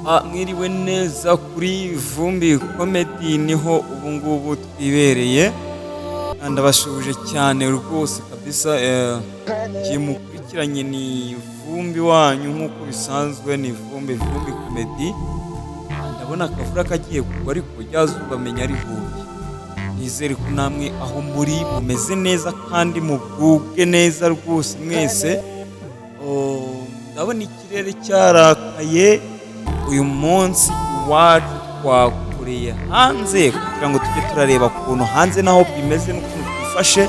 Mwiriwe neza kuri Vumbi Comedy, niho ubu ngubu twibereye. Ndabasuhuje cyane rwose kabisa. Igihe mukurikiranye ni Vumbi wanyu nk'uko bisanzwe, ni Vumbi Comedy. Ndabona akavura kagiye kugwa, ariko rya zuba menya rihuye. Nizere ko namwe aho muri mumeze neza kandi mugubwe neza rwose mwese. Oh, ndabona ikirere cyarakaye. Uyu munsi iwacu twakoreye hanze kugira ngo tujye turareba ukuntu hanze naho bimeze n'ukuntu twifashe.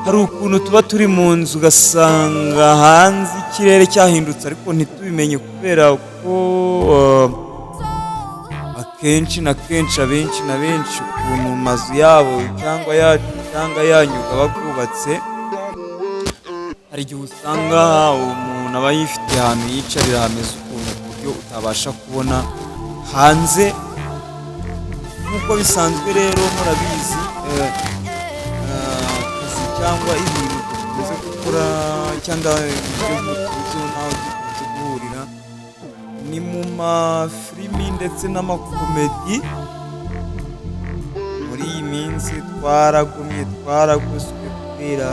Hari ukuntu tuba turi mu nzu ugasanga hanze ikirere cyahindutse, ariko ntitubimenye kubera ko akenshi na kenshi, abenshi na benshi, ukuntu mazu yabo cyangwa yacu cyangwa yanyu aba bwubatse, hari igihe usanga umuntu aba yifitiye ahantu yicarira hameze ukuntu ku buryo utabasha kubona hanze. Nk'uko bisanzwe rero murabizi, akazi cyangwa ibintu dukunze gukora cyangwa ibyo dukunze n'aho dukunze guhurira ni mu mafilimi ndetse n'amakomedi. Muri iyi minsi twaragumye, twaragoswe kubera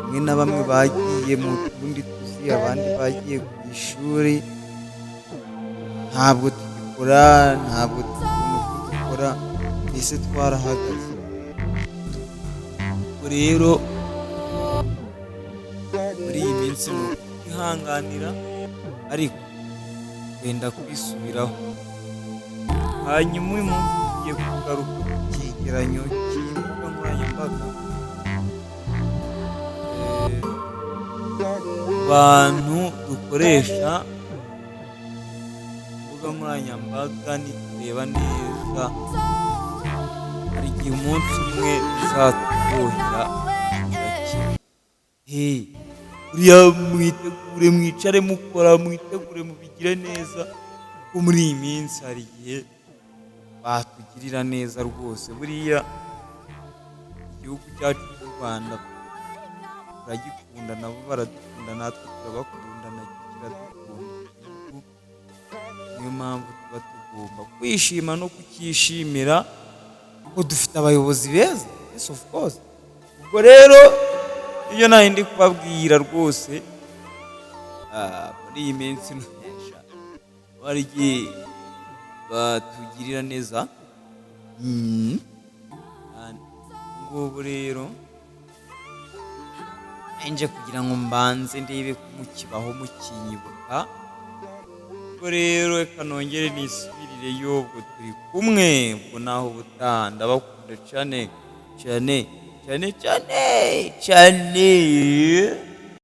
bamwe na bamwe bagiye mu tundi tuzi, abandi bagiye ku ishuri. Ntabwo tugikora, ntabwo tubona uko dukora, mbese twarahagaze. Ubwo rero muri iyi minsi ni ukwihanganira, ariko wenda kwisubiraho. Hanyuma uyu munsi tugiye kugaruka ku cyegeranyo cy'imbuga nkoranyambaga. Bantu dukoresha imbuga nkoranyambaga, nitureba neza, hari igihe umunsi umwe bizaturyohera tugakira. Buriya mwitegure, mwicare mukora, mwitegure mubigire neza, kuko muri iyi minsi hari igihe batugirira neza rwose. Buriya igihugu cyacu cy'u Rwanda turagikunda, nabo baradukunda, natwe turabakunda, nacyo kiradukunda igihugu. Niyo mpamvu tuba tugomba kwishima no kucyishimira ko dufite abayobozi beza. Yes, of course. Ubwo rero ibyo nari ndi kubabwira rwose, muri iyi minsi ntesha hari igihe batugirira neza. Ngubu rero nje kugira ngo mbanze ndebe ko mukibaho, mukinyibuka. Ubwo rero reka nongere nisubirireyo. Ubwo turi kumwe, ubwo naho ubutaha. Ndabakunda cyane cyane cyane cyane cyane.